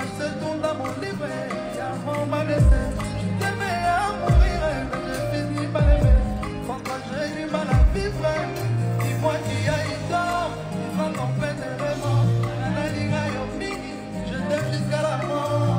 page se tourne dans mon livre. Avant m'a laissé, je t'aimais à mourir, mais je finis par l'aimer. Sans toi, j'ai du mal à vivre. Dis-moi qui a eu tort, sans en peine de remords. Nanalinga yo mingi, je t'aime jusqu'à la mort.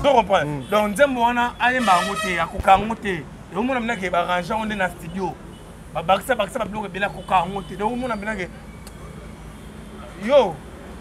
Ozo comprendre? Donc nzembo wana ayemba yango te, akoka yango te. Omona mpenza ke barange yango nde na studio, babakisa bakisa babiloko ebele, akoka yango te. Donc omona mpenza ke yo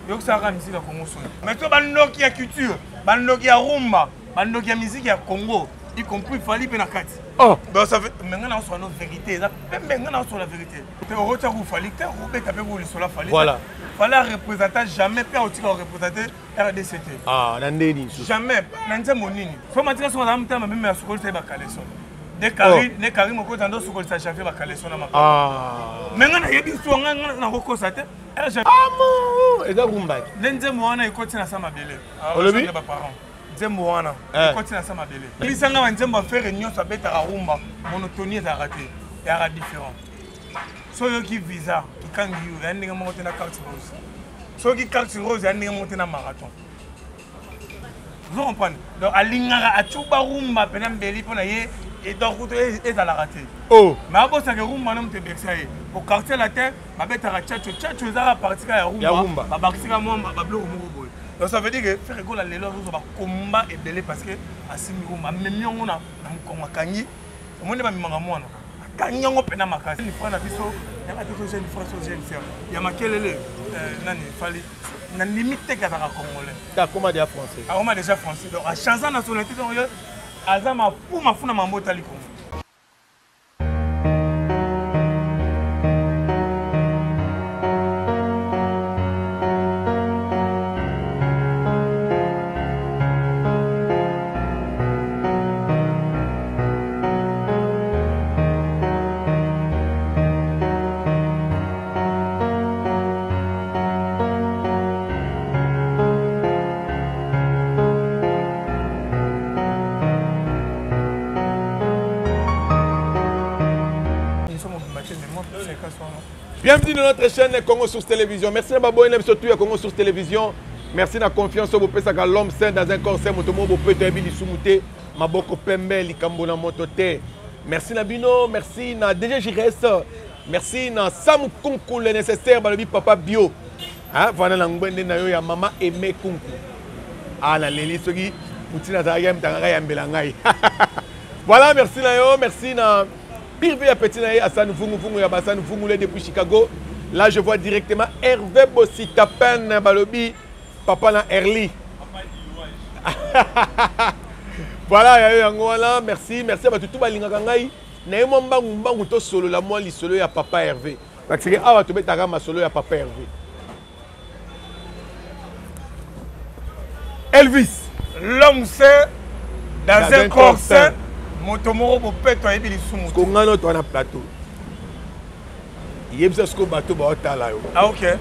yokisaka musique ya Congo soni. Mais to bandoki ya culture, bandoki ya rumba, bandoki ya musique ya Congo, y compris Fally mpe na kati. Oh. Donc ça fait mais nga na osola no vérité, eza pembe, nga na osola vérité. Te okotya ku Fally te, okobeta mpe ku lisolo ya Fally. Voilà. Fally areprésenta jamais mpe akotika koreprésente RDC te. Ah, na ndeni lisusu. Jamais na nzembo nini. So matika soki azala motema mabe, me asukolisa ye bakaleso. Nde Karine, nde Karine mokonzi ando osukolisa Janvier bakaleso na makolo. Ah. Mais nga nayebi so nga nga nakokosa te. Amour eza rumba. Nde nzembo wana ekoti na sa mabele. Olobi? Ba parents. Nzembo wana Eh. ekoti na sa mabele. Lisanga ba nzembo ya Ferre nyonso abetaka rumba, monotonie ezalaka te. Ezalaka différent. So oyoki visa ikangi yo, ya ndenge moko te na carte rose. Soki carte rose ya ndenge moko te na marathon. Vous comprenez? Donc alingaka acuba rumba pena mbeli mpo na ye, et donc kutu ezalaka te. Oh. Mais abosaka rumba na moto ebekisa ye. Au quartier latin babetaka tchatcho, tchatcho ezalaka parti kaka ya rumba. Ya rumba. Babakisaka mwa babiloko moko boye. Donc ça veut dire que Ferre Gola lelo azozwa bakomba ebele parce que asimbi rumba, amemi yango na mokongo, akangi. Omoni bamemaka mwana, akangi yango mpena makasi. Ni frère na biso yaka te, so jeune frère, so jeune sœur ya makelele, nani Fally na limite te kazaka congolais. Akoma déjà français. Akoma déjà français. Donc achange nationalité, donc ye aza mafu mafu na mambo etali Congo. Bienvenue dans notre chaîne Congo Source Télévision. Merci à Baboy, surtout à Congo Source Télévision. Merci na confiance au Bopesaka, l'homme saint dans un corps saint, moto mo peut être lisumu te, maboko pembe likambo na moto te. Merci na bino, merci na DG Gires, merci na Sam Kunku le nécessaire balobi papa bio. Hein, voilà na ngwende na yo ya mama Aimé Kunku. Ah na leli soki Poutine azalaki ya mtangaka ya mbela ngai. Voilà, merci na yo, merci na Pirvé ya petit na ye Hassan Vungu Vungu ya Hassan Vungu le depuis Chicago. Là je vois directement Hervé Bossitapen balobi papa na Erli. Voilà, ya yo yango wana, merci, merci à tout balingaka ngai. Na ye mwa mbangu mbangu to solo la mwa lisolo ya papa Hervé. Parce que awa to betaka masolo ya papa Hervé. Elvis, l'homme saint dans un corps saint, moto moko bopeto ayebi lisumu. Kongano to na plateau. Yebisa siko bato baotala yo. Ah ok.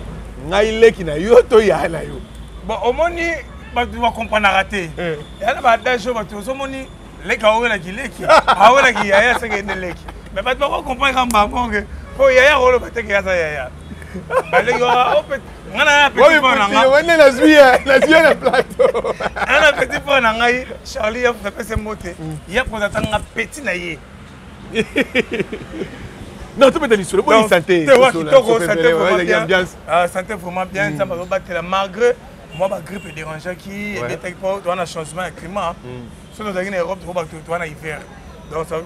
Ngai leki na yo to ya na yo. Bon, omoni bato bakomprenaka te. Ya na badage oyo bato ozomoni leki awelaki leki, awelaki yaya seke ende leki. Mais bato bakokomprendre kaka bango ke po yaya akoloba te ke aza yaya. Baleki wana, oh, nga na ya petit frère na nga. Wana nazwi ye, nazwi ye na plateau. Nga na petit frère na ngai, Charlie ya napesi mbote. Ya présenta nga petit na ye. Non, tu peux te lisolo, bonne santé. Te wa kitoko, santé vraiment bien. Ambiance. Ah, santé vraiment bien, Nzambe azobatela malgré moi ba grippe dérangeaki, ebetaki po toza na changement ya climat. Soki tozalaki na Europe, tokoba toza na hiver. Donc ça,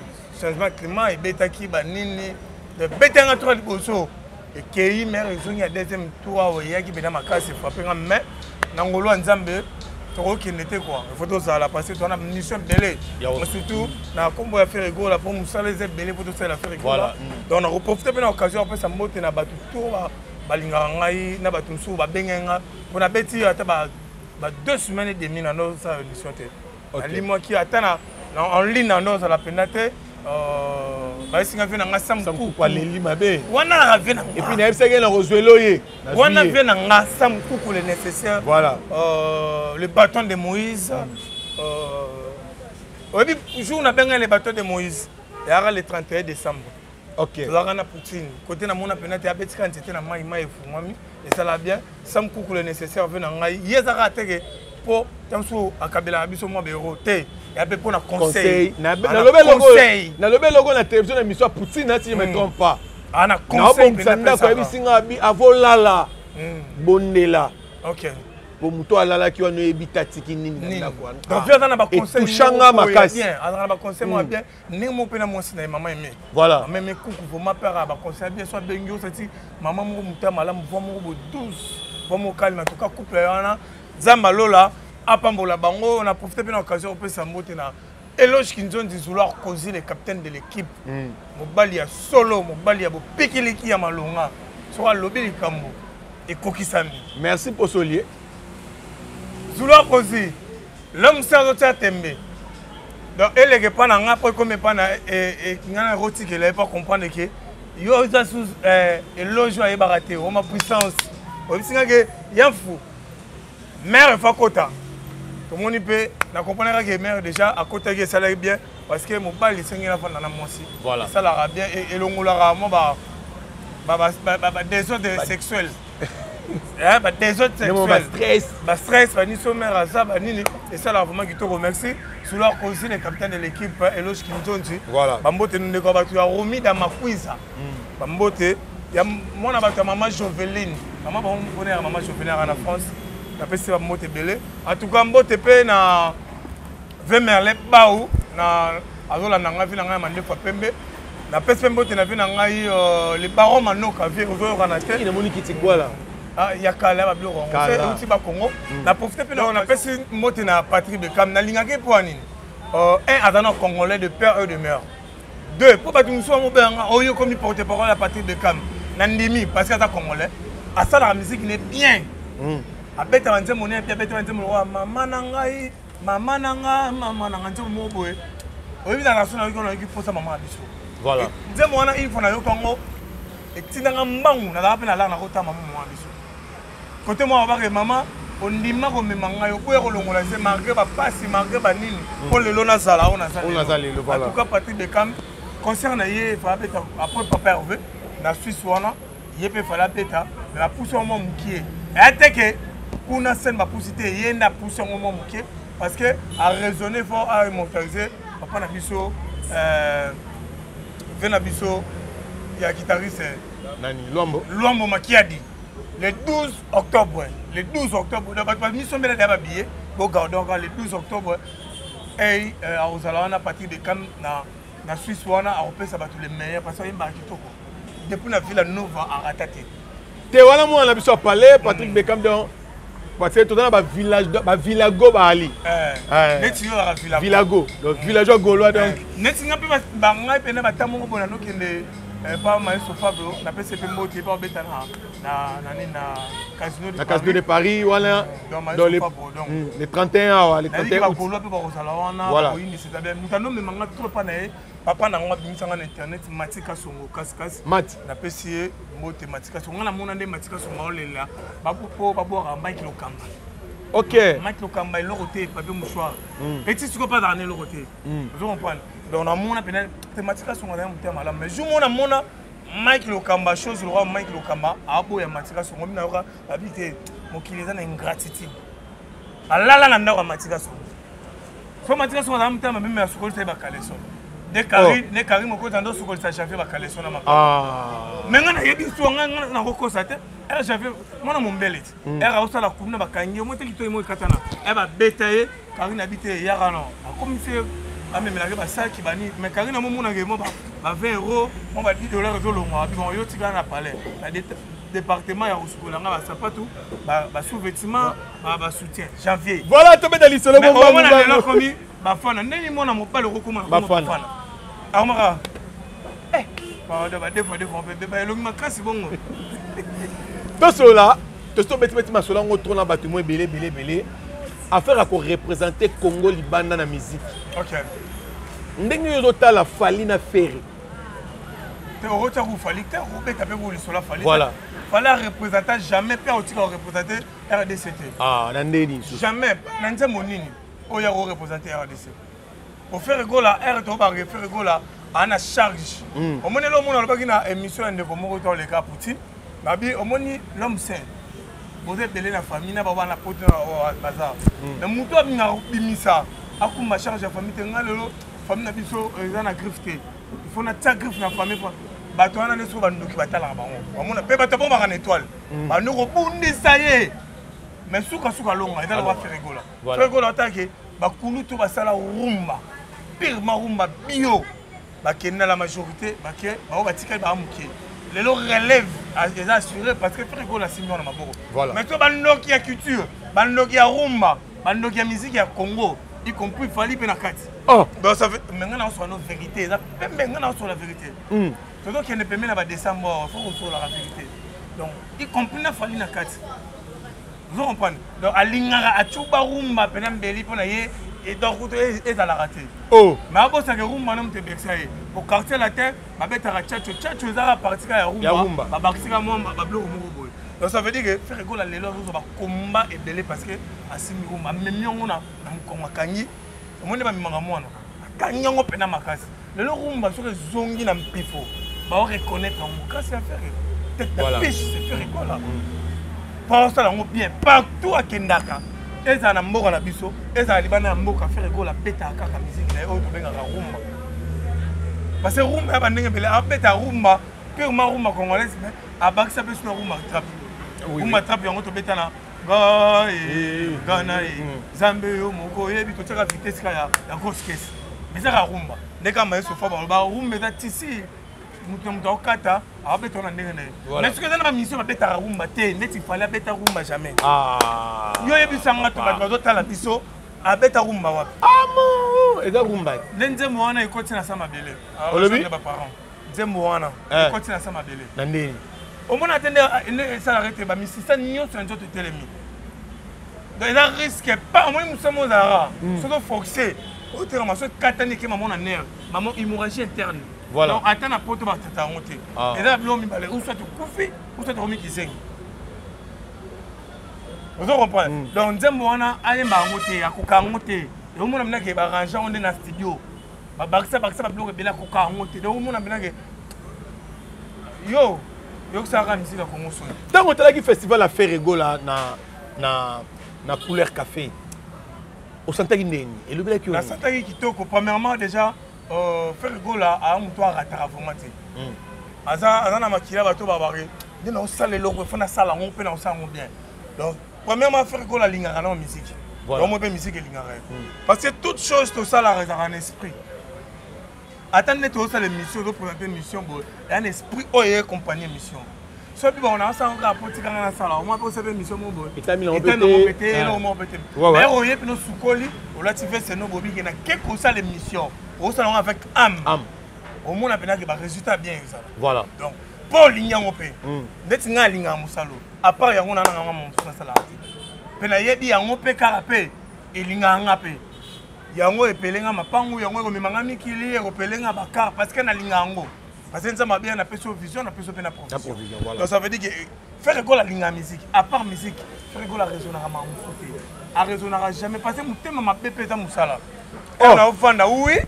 changement ya climat ebetaki ba nini. Ebetanga trois liboso. Ekei mère ezongi ya deuxième tour awa eyaki mpenza makasi, frappe nga, mais na ngolo ya Nzambe Tokokende te quoi, il faut tozala parce que toza na mission ebele, surtout na nkombo ya Ferre Gola, mpo mosala eza ebele mpo tosalela Ferre Gola. Donc nakoprofite mpe na occasion ya kopesa mbote na bato to balingaka ngai, na bato mosusu babengaki nga mpo nabeti ata ba 2 semaines et demi na ndosala émission te. Nalimwaki ata na en ligne, na ndozala mpenza te. Bayesinga vie na nga Sam. Kuku aleli mabe. Wana naka vie na nga. Et puis nayebisaki na kozwela ye. Wana vie na nga Sam Kuku, le nécessaire. Voilà. Le bâton de Moïse. Oyebi jour nabengai le bâton de Moïse, eyaka le 31 décembre. Tozalaka na Poutine kote, namona mpena te abetika nzete na mai, mai efungwami, esala bien. Sam Kuku le nécessaire, vie na ngai, ye ezaka teke mpo ta mosusu akabelaka biso mwa bero te, ya mpe mpo na conseil. Nalobi eloko na télévision na émission ya Poutine, si je me trompe pas. Ana conseil. Naobongisa ndako, ayebisi nga abi avolala, bondela. Po moto alalaki wana, oyebi tatiki nini na ndako wana. Donc aza na baconseil. Etouchanga makasi. Azaka na baconseil moko bien, ndenge moko mpe na mwasi na ye, mama Aime. Mama Aime Kuku, vraiment père ya baconseil bien. So abengi yo, sati mama moko moto ya malamu, voix moko bo douce, voix moko calme. En tout cas, couple wana, Nzambe alola apambola bango. Na profite mpe na occasion kopesa mbote na Eloge Kinzonzi Zoular Kozi, le capitaine de l'équipe, mobali ya solo, mobali ya bopikiliki ya malonga. Soki alobi likambo, ekokisami. Merci Posolie. Zoular Kozi, l'homme se azotia tembe. Donc eleke epa na nga mpo ekomi epa na nga, na ekotikela ye mpo comprendre ke yo oza sous éloge oyo ayebaka te oma puissance. Oyebisi nga ke ya fu mare efa kota, tomoni mpe na comprendre kaka mare déjà akotaki, esalaki bien parce que mobali esengeli afanda na mwasi. Esalaka bien, elongolaka mwa ba désordre sexuel, ba désordre sexuel, bastress, baniso mare aza banini, esalaka vraiment kitoko. Merci Soulard Kosi, le capitaine de l'équipe, Eloge Kinzonzi. Bambote ndeko ya bato ya Romida Makwiza, bambote ya mwana bato ya mama Joveline, mama bango mpona ya mama Joveline aka na France, napesi bambote ebele. En tout cas, mbote mpe na Vemerle Bau na azolanda ngai, vi na ngai ya mandefu ya pembe. Napesi mpe mbote na vi na ngai le baron Manoka, vie ozoyokana te. Namoni kitikwala. Ya kala ya babiloko yango euti Bakongo. Na profite mpe napesi mbote na Patrick Bekam. Nalingaki mpo ya nini? Un, aza na Congolais de père et de mère. Deux, mpo bato mosusu bamobenganga oyo komi porte parole ya Patrick Bekam. Nandimi parce que aza Congolais, asalaka musique ne bien, abetaka nzembo ne bien, abetaka nzembo lokola mama na ngai, mama na nga, mama na nga, nzembo moko boye. Oyebi na raso nayoki, nayoki mposa mama ya biso. Nzembo wana, une fois nayoki yango, etindanga mbangu, nazalaka mpe na lar, nakotama mama ya biso kote moko, babake mama ondima komema ngai, okoya kolongola se malgré bapasi, malgré banini, mpo lelo nazala oyo naza. En tout cas, Patrick Bekam, concert na ye efala abeta après papa Hervé na Suisse wana, ye mpe efala abeta, mais bapusi yango mwa mokie. Eya te ke kuna scène bapusi te, ye nde apusi yango mwa mokie parce que araisonné fort, aimmortaliser papa na biso, ve na biso ya guitariste. Nani, Lwambo? Lwambo Makiadi, le 12 octobre, le 12 octobre. Donc bato bamisombela deya babillet, bogarde encore le 12 octobre. Ey akozala wana Patrick Bekam na Suisse wana, akopesa bato le meilleur parce que ayembaka kitoko depuis na Villa Nova, arata te. Te, wana mwana na biso ya palais, Patrick Bekam. Donc parce que toza na bavillage, bavillago baali. Neti yo ozalaka villago. Villago, donc villageois gaulois donc. Neti nga mpe, bangai mpena bata moko boye, nanokende pa maestro Fabio, napesi mpe mbote pa obeta na nini, na Casino. Na Casino de Paris wana, dans le 31 awa, le 31 août. Bagaulois mpe bakozala wana, bakoyindisa eza bien. Moto anomemanga trop mpa na ye, papa na yango abimisanga na internet, Matika Songo Kasikasi. Mati. Napesi ye mbote, Matika Songo. Nga namona nde Matika Songo aolela po babwaka Mike Lokamba. Mike Lokamba eloko te, papier mouchoir eti sikoyo mpe azalaka na eloko te, ozo comprendre? Donc namona mpena te Matika Songo azali motema malamu, mais jour mona mona Mike Lokamba, chose lokola Mike Lokamba aboya Matika Songo, bino nayoka babi te, mokili eza na ingratitude. Alala na ndako ya Matika Songo, so Matika Songo azala motema mabe, me asukolisa ye bacaleçon nde Kari Mokonzi ando osukolisa Javier bacaleçon na makolo. Me nga nayebi so nga nakokosa te, ere Javier mwana mombele ti ere aosala kuna, bakangi ye mo te, kitoi mo ekatana, ere babeta ye. Karine abi te, eyaka no akomisi ye, amemelaki basaki bani, mais Karine amomonaka mo ba 20 euro, mo ba 10 dollar ezolongwa, abi bon, yo tikala na palais na Département ya kosukola nga basapatu, basous-vêtement, basoutien, janvier. Voilà, tobeta lisolo. Omona lelo akomi bafana ndenge mwana mobali okokoma bafana akomaka pardon, badefo defo mpe beba elongi makasi bongo. Tosolola, tosi tobetibeti masolo yango tro na bato mo ebele ebele ebele. Affaire ya koreprésente Congo libanda na musique, ndenge oyo ozotala Fally na Ferre. Te, okotya ku Fally te, okobeta mpe ku lisolo ya Fally. Voilà. Fally areprésenta jamais mpe akotika koreprésente RDC te. Ah, na ndeni? Jamais. Na nzembo nini oyo akoreprésente RDC? OFerre Gola r to bake Ferre Gola aa na charge. Omoni elo omona alobaki na émission ya ndeko moko to oleka Poutine, babi omoni l'homme saint, boza ebele na famille na babana poto na baza, mais motu abingaka kobimisa akumba charge ya famille te. Nga lelo famille na biso eza na griffe te, il faut natia griffe na famille. Po bato wana nde soki bandoki batalaka bango, bamona mpe bato abomaka na étoile, bandi kobundisa ye, mais sukasuka alonga. Eza lokola Ferre Gola. Ferre Gola atake bakulutu basala rumba purement, rumba bio, bakende na la majorité, bake bango batikali baa moke. Lelo relève eza assuré parce que Ferre Gola asimbi wana maboko. Mais to bandoki ya culture, bandoki ya rumba, bandoki ya musique ya Congo, y compris Fally mpe na kati. Oh. Donc ça fait mais nga naosola no vérité eza pembe, nga naosola vérité. Tozokende pembe na badécembre awa, faut kosolaka vérité. Donc y compris na Fally na kati, ozo comprendre? Donc alingaka acuba rumba mpena mbeli mpo na ye, donc kutu ezalaka te. Oh. Mais abosaka rumba na moto ebekisa ye po Quartier Latin babetaka tchatcho tchatcho, ezaka parti kaka ya rumba, babakisika mwa babiloko moko boye. Donc ça veut dire que Ferre Gola lelo azozwa bakomba ebele parce que asimbi rumba, amemi yango na mokongo, akangi. Omoni bamemaka mwana, akangi yango mpena makasi. Lelo rumba soki ezongi na mpifo, baoreconnaître yango grâce ya Ferre. Tête d'affiche, c'est Ferre Gola. Mpo osala yango bien partout akendaka, ezala na mboka na biso, ezala libanda ya mboka, Ferre Gola abetaka kaka musique na ye oyo tobengaka rumba, parce que rumba ya bandenge ebele. Abeta rumba purement rumba congolaise, mais abakisa mpe sino rumba trap. Rumba trap yango tobeta na ngai nga na ye Nzambe yo moko oyebi, totiaka vitesse kaka ya grosse caisse, mais ezaka rumba. Nde kaka maye sofa baloba rumba eza tisi, moto na moto akokata abeta na ndenge na ye. Mais soki eza na bamission babetaka rumba te, neti Fally abeta rumba jamais. Yo oyebisanga to bato bazotala biso, abeta rumba wapi? Eza rumba. Nde nzembo wana ekoti na sa mabele. Olobi? Baparent, nzembo wana ekoti na sa mabele. Na ndeni? Omona te nde esalaka ete bamisisa nyonso ya nzoto etelemi. Donc eza risque pa omoni mosamo ozalaka soki oforce otelama, soki ekatani ekema mona nerf, mamo hémorragie interne. Donc ata na poto batata yango te. Eza biloko mibale: ou soit okufi, ou soit okomi kizengi. Ozo comprendre? Donc nzembo wana ayemba yango te, akoka yango te. Omona minake barange yango nde na studio, babakisa bakisa babiloko ebele, akoka yango te. Donc omona minake yo yokisalaka misika Kongo soni. Ntango otalaki festival ya Ferre Gola na Couleur Café, osantaki ndeni? Elobelaki yo? Nasantaki kitoko. Premièrement déjà, Ferre Gola aa moto arataka vraiment te. Aza na makila bato babake nde naosala eloko efo nasala yango mpe naosala yango bien. Donc premièrement, Ferre Gola alingaka nao musique, yango mpe musique elingaka ye, parce que toute chose tosalaka ezalaka na esprit. Ata nde tozosala émission, ozoprésente émission boye, eya na esprit oyo eye accompagne émission. So mpe bango naosala kaka po tikanga nasala omwa mpe osala émission moko boye, etami nango mpe te, eloko moko mpe te. D'ailleurs oye mpena osukoli, olati veste no bobike na ke kosala émission, osala yango avec âme, omona mpenake barésultat bien ezala. Donc mpo olingi yango mpe neti ngai alingaka mosalo, à part yango na nanga mosusu nasalaka te, mpe nayebi yango mpe kaka mpe elingaka nga mpe yango epelenga mapangu, yango ekomemanga mikili, ekopelenga bakar, parce que nalinga yango, parce que Nzambe abeya napesi yo vision, napesi yo mpe na provision. Donc ça veut dire que Ferre Gola alingaka musique. À part musique, Ferre Gola araisonnaka makambo mosusu te, araisonnaka jamais, parce que motema mabe mpe eza mosala na ofanda, oui.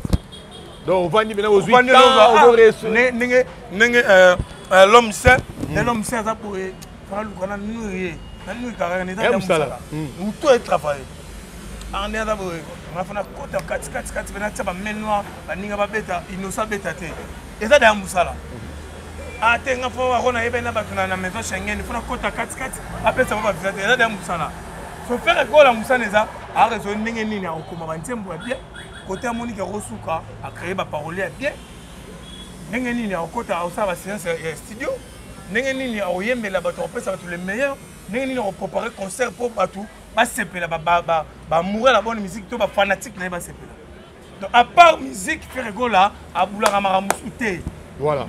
Donc ovandi mpena, ozwi. Ndenge ndenge l'homme saint, nde l'homme saint aza boye, aluka na nui ye na nui carrière eza mosala, motu atravaille ande aza boye. Nga fana kota katikati kati mpe natia bamain noire, baninga babeta, Innocent abeta te, eza daya mosala ate. Nga fo ako nayebani na bato na maison Schengen, fo nakota katikati, bapesa bo bavisa te, eza daya mosala. So Ferre Gola mosala eza areso ndenge nini akokoma banzembo ya bien, kote amoniki akosuka acréer baparole ya bien, ndenge nini akokota akosala baséance ya studio. Ndenge nini akoyembela bato, akopesa bato le meilleur, ndenge nini akoprépare concert mpo bato basepela, baamoureux la bonne musique to bafanatique na ye basepela. Donc à part musique, Ferre Gola abulaka makambo mosusu te. Voilà.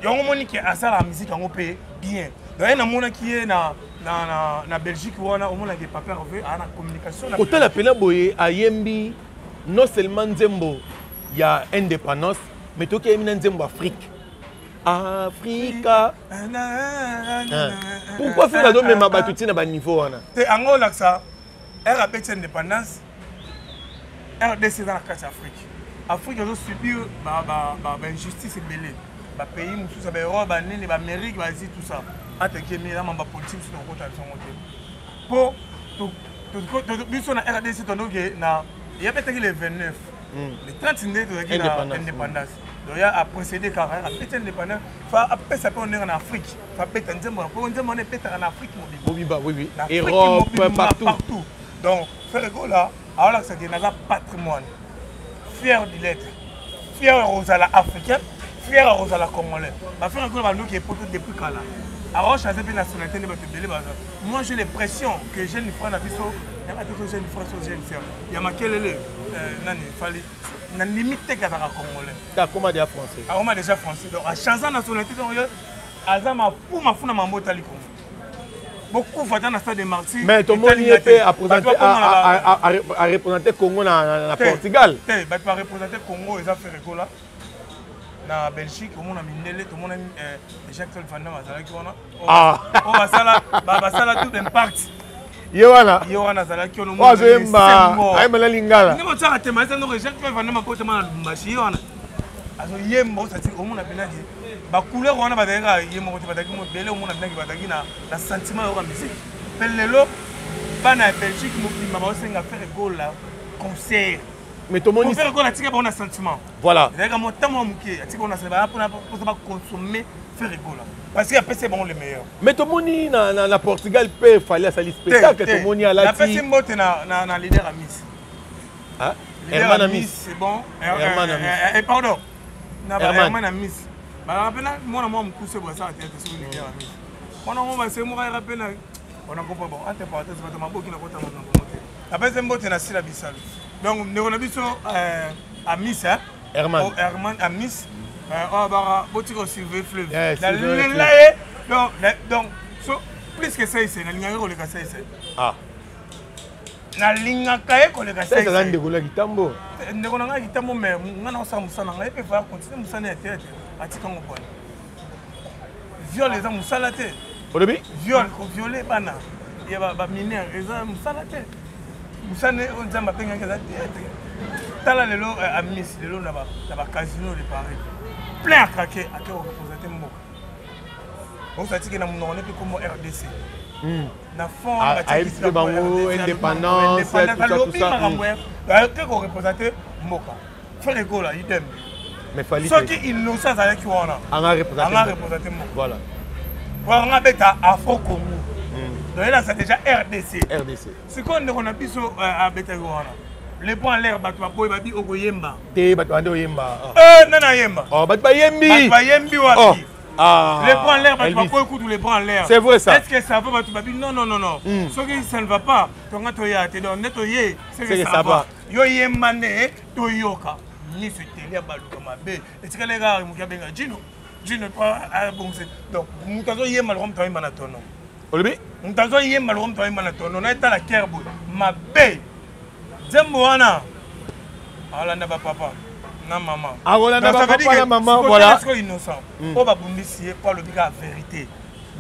Yango omoni ke asalaka musique yango mpe bien. Donc ye namonaki ye na Belgique wana, omonaki Papa Hervé aa na communication. Kotala mpena boye, ayembi non seulement nzembo ya indépendance, mais toki ayembi na nzembo Afrique, Afrika. Pourquoi Ferre azomema bato ntina baniveau wana? Te, yango olakisa r abeti indépendance, RDC eza na kati ya Afrique. Afrique ezosubir bainjustice ebele, bapays mosusu ya baeurope, banini, baamérique, baasie, tout ça. Atekemi eza mamba politique mosusu, tokokota biso yango te, mpo biso na RDC tondoke na yabetaki le 29, le 30 nde tozalaki na indépendance. Donc ya aprécédé kaka, apeti indépendance, fa apesa mpe ondenge na Afrique, fa abeta nzembo, mpo nzembo wana epetaka na Afrique mobimba. Mobimba, oui, Europe, partout. Partout. Donc Ferre Gola aolakisaki naza patrimoine, fier de l'être, fier ya kozala africain, fier ya kozala congolais. BaFerre Gola bandoki epoto depuis kala, aroche aza mpe nationalité nde bato ebele baza. Moi, j'ai l'impression que jeune frère na biso yaka te, so jeune frère, so jeune sœur ya makelele nani Fally, na limite te kazaka congolais. Akoma déjà français. Akoma déjà français, donc achange nationalité. Donc aza mafu mafu na mambo etali Congo, bokufa ata na stade de Martyr. Mais tomoni ye mpe areprésente Congo na Portugal. Te, bato bareprésente Congo eza Ferre Gola na Belgique. Omona mindele, tomona Jacques Van Damme azalaki wana, oyo basala tout impact. Ye wana. Ye wana azalaki wana. Oyo azoyemba, ayemba na lingala. Ndenge otiaka tema eza ndoko Jacques Van Damme akotama na Lubumbashi, ye wana azoyemba. Osati omona mpenaki bacouleur wana bazalaki kaka ye moko te, bazalaki mo ebele. Omona mpenaki bazalaki na sentiment yoka musique. Mpe lelo bana ya Belgique mobimba baosenga Ferre Gola concert. Mais tomoni Ferre Gola atika bango na sentiment. Voilà. Ezalaki mo ntango ya moke, atika bango na sentiment mpona mposa baconsommer Ferre Gola, parce que apesi bango le meilleur. Mais tomoni na Portugal mpe Fally asali spectacle, tomoni alati. Napesi mbote na leader Amis. Herman Amis. C'est bon. Herman Amis. Eh, pardon, na Herman Amis balaka mpe na mwana mwa mokuse boye asala théâtre. Soki leader Amis, mwana ngo base moko ayaka mpe na ona comprend. Bon, entre parenthèse, bato maboki na kota makambo te. Napesi mbote na sila bisalo. Donc ndeko na biso Amis, Herman. Herman Amis oyo baka botika osurveille fleuve, nalela ye. Donc so plus que saise, nalingaki koleka saise. Nalingaka ye koleka. Aza ndeko na kitambo. Ndeko na ngai kitambo, mais ngai naosala mosala na ngai mpe fa continue mosala ya théâtre. Atikango bwana, viol eza mosala te. Olobi? Viol, koviole bana ya bamineur eza mosala te. Mosala oyo Nzambe apengaki eza théâtre. Tala lelo Amis, lelo na bacasino de Paris, plein à craquer, ake koreprésente mboka. Osatiki na monoko ne mpe kombo RDC na fond. Ayebisi mpe bango indépendance. Alobi makambo, ake koreprésente mboka. Ferre Gola idem. Mais Fally? Soki Innocent azalaki wana, anga représente mboka. Voilà. Anga beta Afro Congo, donc elakisa déjà RDC. RDC. Sikoyo ndeko na biso abetaki wana le point en l'air, bato baboyi, babi okoyemba. Te, bato bande oyemba. Nani ayemba? Bato bayembi. Bato bayembi wapi? Les bras en l'air, bato baboyi kutu les bras en l'air. C'est vrai, ça. Est-ce que ça va? Bato babi non, non, non, non, soki ça ne va pas, tonga toya te. Donc nde toye, c'est que ça va. Yo yemba nde toyoka. Miso eteli ya baluka mabe, etikali kaka moki abenga Jino, Jino abongise. Donc moto azoyemba loko moto ayemba na tono. Olobi? Moto azoyemba loko moto ayemba na tono, na etala kere boye mabe. Nzembo wana aolanda bapapa na mama. Akolanda bapapa na mama, voilà. Sikoyo Innocent oyo babundisi ye mpo alobi kaka vérité,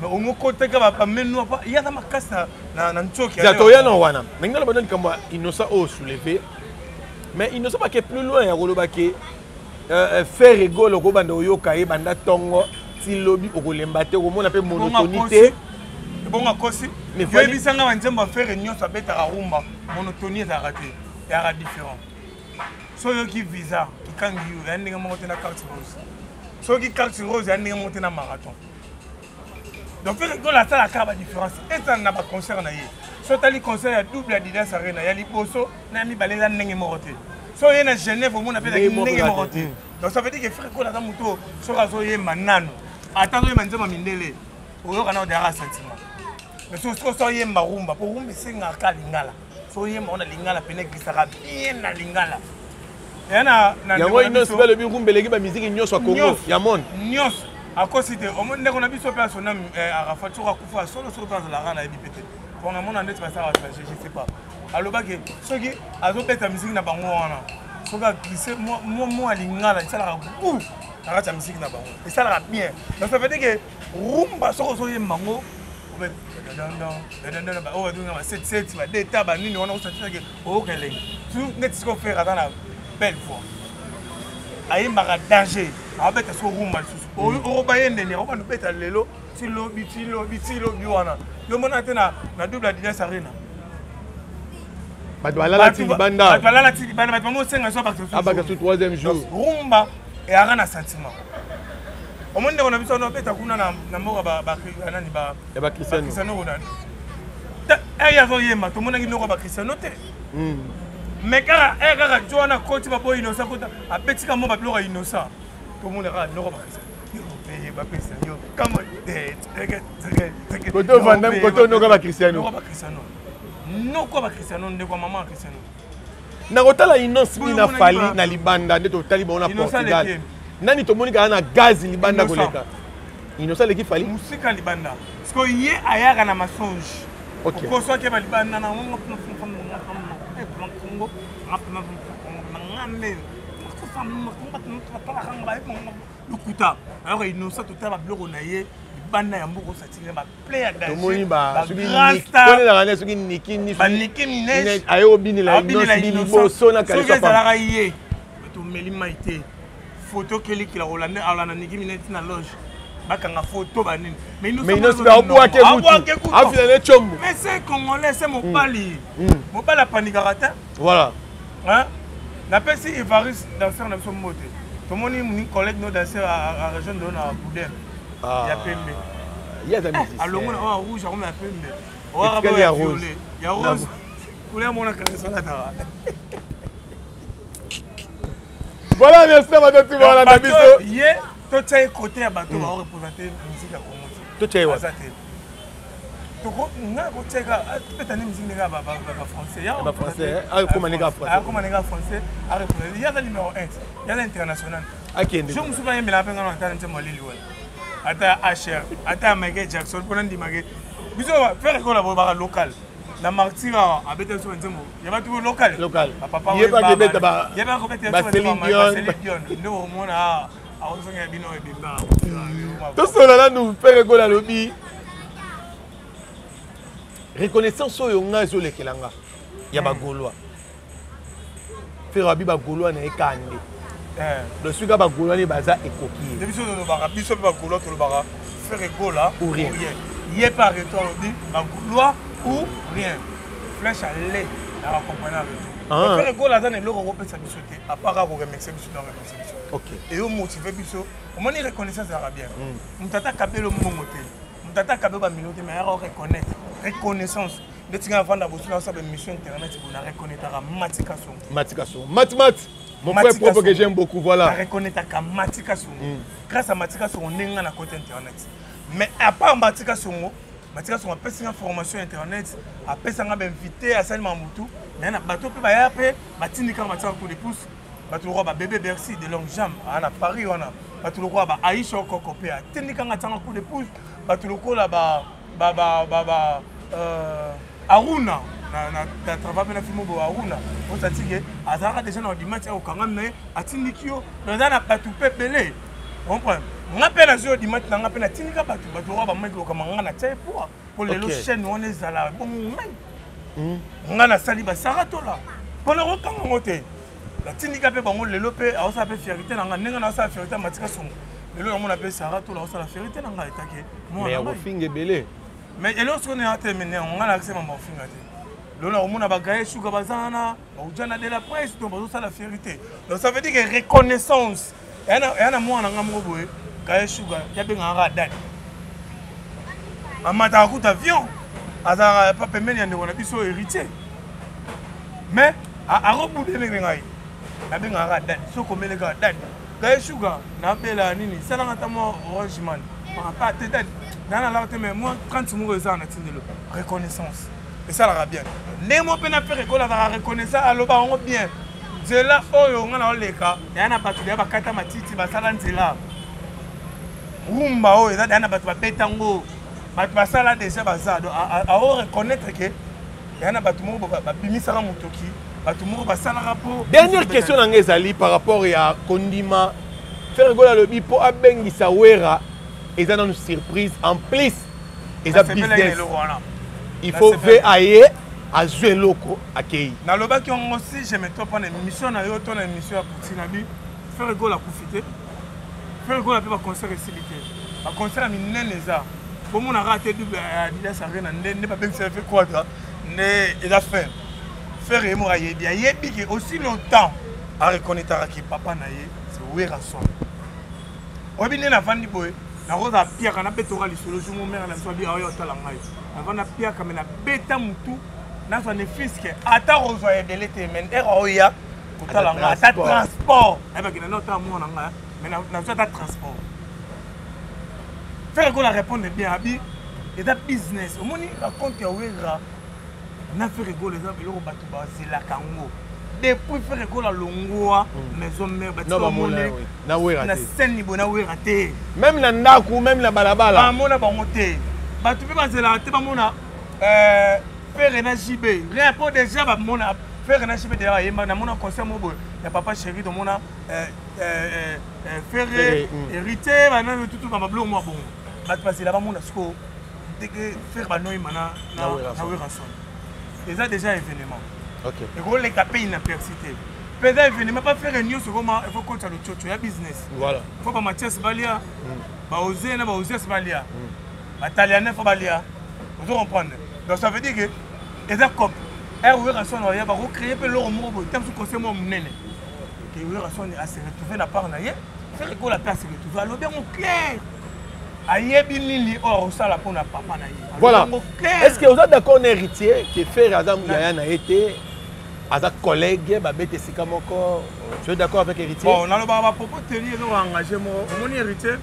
mais omokoteka bamenu ye aza makasi na ntsoki. Toya na wana ndenge naloba na likambo ya Innocent oyo soulevé. Mais Innocent bake plus loin ya koloba ke Ferre Gola okobanda oyoka ye banda ntongo ti lobi, okolemba te, okomona mpe monotonie te. Ebongo akosi? Yoyebisanga, banzembo ya Ferre nyonso abetaka rumba, monotonie ezalaka te, ezalaka différent. So oyoki Visa ekangi yo, ya ndenge moko te na Carte Rose. Soki Carte Rose, ya ndenge moko te na Marathon. Donc Ferre Gola asalaka kaka badifférence ezala na baconcert na ye. So otali concert ya double Adidas Arena ya liboso na ya mibale, eza ndenge moko te. So oye na Genève, omona mpe ezalaki ndenge moko te. Donc ça veut dire que Ferre Gola aza moto, soki azoyemba nano. Ata azoyemba nzembo ya mindele, oyoka na odeyaka sentiment. Mais soki soki oyemba rumba, po rumba esengaka lingala. Soki oyemba wana lingala pene eglisaka bien na lingala. Yango Innoss'B alobi rumba eleki bamiziki nyonso ya Congo ya monde. Nyonso akosi te. Omoni ndeko na biso mpe asona eh, Arafat soki akufa solo soki mpe azalaka nayebi mpe te. Mpo namona ndeti basalaka je sais pas. Alobaki soki azobeta miziki na bango wana soki aglisse mwa lingala esalaka gout na kati ya miziki na bango, esalaka bien. Donc ça veut dire que rumba soki ozoyemba yango oyo babenga ba 77 badeta banini wana, osantisake oyoka elengi neti sikoyo Ferre aza na belle voix, ayembaka danger, abeta siko rumba lisusu okoba ye ndeni akobanda obeta lelo ti lobi ti lobi ti lobi wana. Yo mona te na double Adidas Arena. Bato balala ti libanda. Bato balala ti libanda, bato bango osenga so abaka su troisième jour. Rumba eyaka na sentiment. Omoni ndeko na biso wana obeta kuna na mboka nani ya bacristiano kuna, eye azoyemba, tomonaki ndoko ya bacristiano te. Mais kaka eye kaka jo wana akoti, baboyi Innocent kota, abetika mo babiloko ya Innocent, tomona kaka ndoko ya bacristiano bapesa yo. Kote ovanda, kote onoka bacristiano. Noko bacristiano, ndeko ya mama ya cristiano. Nakotala Innoss'B na Fally na libanda nde totali bango na Portugal, nani tomoni kaka na gaz libanda koleka? Innocent aleki Fally. Mosika libanda. Siko ye ayaka na masonge, okoso akeba libanda na lokuta. Ayoka Innocent, totala babiloko na ye libanda ya mboka, osatile tomoni baonelaka soki Niki Niki Minaj aye obinela Innoss'B liboso na Soki ezalaka ye, tomeli mai te. Foto kelikila kolanda, alanda Niki Minaj na loge, bakanga foto banini. Mais Innoss'B abwake kutu, afila ne tshombo. Mais c'est congolais, c'est mobali. Mobali apanikaka te. Voilà. Napesi Evaris danseur na biso mbote. Tomoni moni collègue no danseur a rejoindre na boudin ya pembe. Ye aza musicien. Alongo na oyo rouge, akoma ya pembe. Etikali ya rose. Ya rose, couleur mona kanisa alataka. Voilà, merci na bato ti balanda biso. Ye totya ye côté ya bato baoreprésente musique ya Congo. Totya ye wapi? Aza te. Nga kotiaka tobeta nde musique ndenge bafrançais. Bafrançais, akoma ndenge français. Akoma ndenge français, areprésente. Ye aza numéro 1, ye aza international. Akende. Jour mosusu ayembelaka mpe ngano, ata nzembo aleli wana, ata ya hr, ata ya Michael Jackson, mpona ndimake biso Ferre ekola boye baka local na martyr awa abeta biso banzembo ya bato local. Local. Bapapa. Ye mpe akobeta ye mpe akobeta ba Céline Dion. Céline Dion nde omona akozongela bino ebemba. Tosola nanu. Ferre Gola alobi reconnaissance oyo ngai ezolekela nga ya bagaulois. Ferre abi bagaulois na ye kande donc soki bagaulois nde baza ekoki ye. Nde biso tolobaka, biso mpe bagaulois tolobaka Ferre Gola ou rien. Ye mpe arrêto alobi bagaulois ou rien, flèche ale na bakompagnie arrêto. Ferre Gola aza na eloko akopesa biso te à part akoremercie biso, donc remercie biso eyo motive biso. Omoni, reconnaissance ezalaka bien. Moto ata akabeli mbongo te, moto ata akabeli bamilio te, mais ayaka oreconnaître. Reconnaissance ndeti nga avanda bosu na osala émission internet bo na reconnaîtraka Matika Songo. Matika Songo, Mat Mat, mon frère propre que j'aime beaucoup, voilà. Na reconnaîtraka Matika Songo. Grâce à Matika Songo ndenge nga na côté internet. Mais à part Matika Songo, Matika Songo apesi nga formation internet, apesa nga bainvité, asali mamutu, mais na bato mpe baya mpe batindikaka, batiaka coup de pouce. Bato lokola babebe Bercy de longue jambe aa na Paris wana, bato lokola ba Aisha Okoko mpe atindikanga, atianga coup de pouce. Bato lokola ba ba ba ba ba Aruna na travail mpe na filme boyo, Aruna osatike azalaka déjà na odimati akokangami na ye, atindiki yo. Naza na bato mpe ebele, comprendre nga mpe nazwi odimati na nga mpe natindika bato, bato lokola bamaki lokama nga natia ye poa mpo lelo chaîne wana ezala bongo. Ngai nga nasali basara tola mpona kokanga yango te, natindika mpe bango. Lelo mpe aosala mpe fierté na nga ndenge naosala fierté ya Matika Songo. Lelo namona mpe Sara tola aosala fierté na ngai etake. Mais ya kofinga ebele. Mais eloko soki nayaka te mene yango ngai nakise mambo kofinga te. Lelo nakomona bagaye shuka baza wana, baujana de la presse, donc bazosala fierté. Donc ça veut dire que reconnaissance eya na mwana nga moko boye, gaye shuka yabengaka kaka dadi, amataka kuta avion, azalaka pa pembeni ya ndeko na biso Héritier, mais akobude ndenge ngai nabengaka kaka dadi. Soki omele kaka dadi gaye shuka, nabela nini, salanga ata mwa Orange Man. Papa te dadi nga na laka te, mais moi 30 moko eza na tindelo reconnaissance esalaka bien. Ndenge moko mpe na Ferre Gola azalaka reconnaissant, aloba yango bien. Nzela oyo nga na oleka ya na bato deya bakata matiti, basala nzela. Rumba oyo eza deya na bato babeta yango, bato basala déjà, baza. Donc ao reconnaître que ya na bato moko babimisaka motoki, bato moko basalaka mpo. Dernière question na ngai ezali par rapport ya kondima. Ferre Gola alobi mpo abengisa Wera eza nanu surprise, en plus eza business, il faut ve aye azwi eloko akei. Nalobaki yango, si je me trompe, na émission na yo to na émission ya Poutine, abi Ferre Gola akufi te. Ferre Gola mpe baconcert esili te, baconcert ya minene eza. Bomonaka te double Adidas Arena nde nde babengisa fe Quadra nde eza fin. Ferre ye moko ayebi, ayebi ke aussi longtemps areconnaîtraka ke papa na ye c'est Werrason. Oyebi nde navandi boye, nakozala piaka, nabetoka lisolo jour mo mare na biso abi aoya otala ngai, navandi napiaka me nabeta mutu, nazwa ne fiske ata kozwa ebele te, mais ere aoya kotala ngai ata transport ayebaki na nde otala mwana ngai, mais nazwa ata transport. Ferre Gola répondre bien, abi eza business. Omoni raconte ya Werra na Ferre Gola eza biloko bato bazelaka yango depuis Ferre Gola longwa maison mère, batika na scène boye na Werra te. Même na ndako, même na balabala. Bamona bango te. Bato mpe bazelaka te bamona Ferre na JB, rien mpo déjà bamona Ferre na JB déjà bayemba. Namona concert moko boye ya Papa Chéri, tomona Ferre, Héritier, banani tutu, babiloko mwa bongo. Bato bazela bamona sikoyo ndenge Ferre banoyema na Werrason, eza déjà événement. Ekoleka mpe inaperçu te, mpe eza événement pa Ferre nyonso ekoma. Il faut kotisa lococo ya business. Faut bamathias balia, baose na baosias balia, batalianais faut balia, ozo comprendre? Donc ça veut dire que eza cop ere Werrason oya bakocréer mpe eloko moko boye, ta mosu conseil moko monene ke Werrason ase retrouve na part na ye. Ferre Gola mpe ase retrouve, alobi yango clair, ayebi nini oyo akosala mpona papa na ye. Voilà, est ce que oza d'accord na Héritier ke Ferre aza yaya na ye te, aza collègue, babeta esika moko? Tu es d'accord avec Héritier? Bon, nalobaka bapropos teni ezoko engage moko. Omoni, Héritier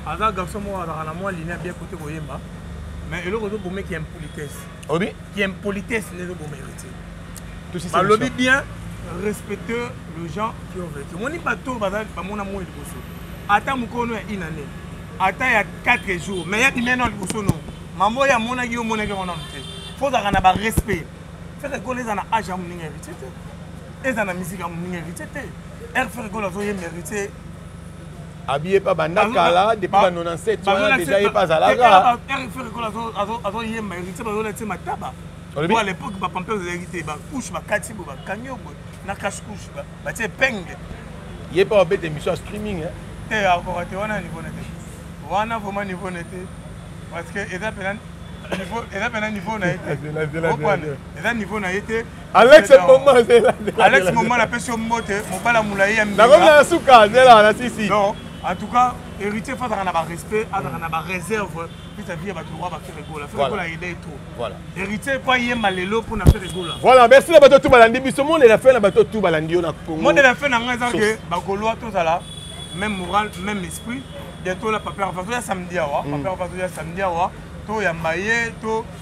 aza garçon moko azalaka na mwa ligne bien kote koyemba, mais eloko ezobomeki impolitesse. Obi ki impolitesse nde ezoboma Héritier. Balobi bien, respecter les gens qui ont vécu. Omoni, bato baza bamona moi liboso, ata mokolo ya une année, ata ya 4 jours, mais ya bimena liboso no mambo oyo amonaki, yo omonaki yango nano te. Fo ozalaka na barespect. Ferre Gola eza na age ya moninga Héritier te, eza na musique ya moninga Héritier te. Air Ferre Gola azoyemba, Héritier Abi ye mpe banda kala, depuis ba 97 wana déjà ye mpe azalaka. Air Ferre Gola azoyemba, Héritier bazolati mataba. Po à l'époque bapampers ezalaki te, bacouche bakati boye, bakangi yo boye na cache couche, batie epenge. Ye mpe babeta émission ya streaming. Te, akoka te wana, niveau na te wana, vraiment niveau na te, parce que eza pena niveau, eza pena niveau na ye te, eza niveau na ye te. Alex Moma, zela. Alex Moma, napesi yo mbote, mobala molai ya. Nakomi na suka, zela na sisi. Non, en tout cas Héritier fo azalaka na barespect, azalaka na baréserve vis-à-vis ya bato lokwa baFerre Gola. Ferre Gola aida ye trop. Héritier po ayemba lelo mpona Ferre Gola. Voilà, merci na bato tu balandi biso. Mot de la fin na bato tu balandi yo na Congo. Mot de la fin na ngai eza ke bagaulois tozala même moral, même esprit. Bientôt la papa Rafa toya samedi awa, papa Rafa toya samedi awa, toyamba ye,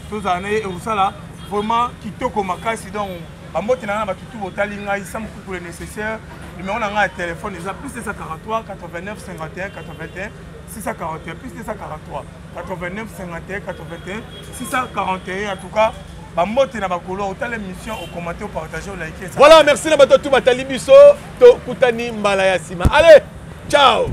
tozala na ye, ekosala vraiment kitoko makasi. Donc bambote na ngai na bato tu botali ngai, sam kuku le nécessaire. Numéro na ngai ya telefone eza plus 243 89 51 81 641, plus 243 89 51 81 641. En tout cas bambote na bakolo, otala émission, okommente, opartage, olike. Voilà, merci na bato tu batali biso, tokutani mbala ya nsima. Allez, ciao.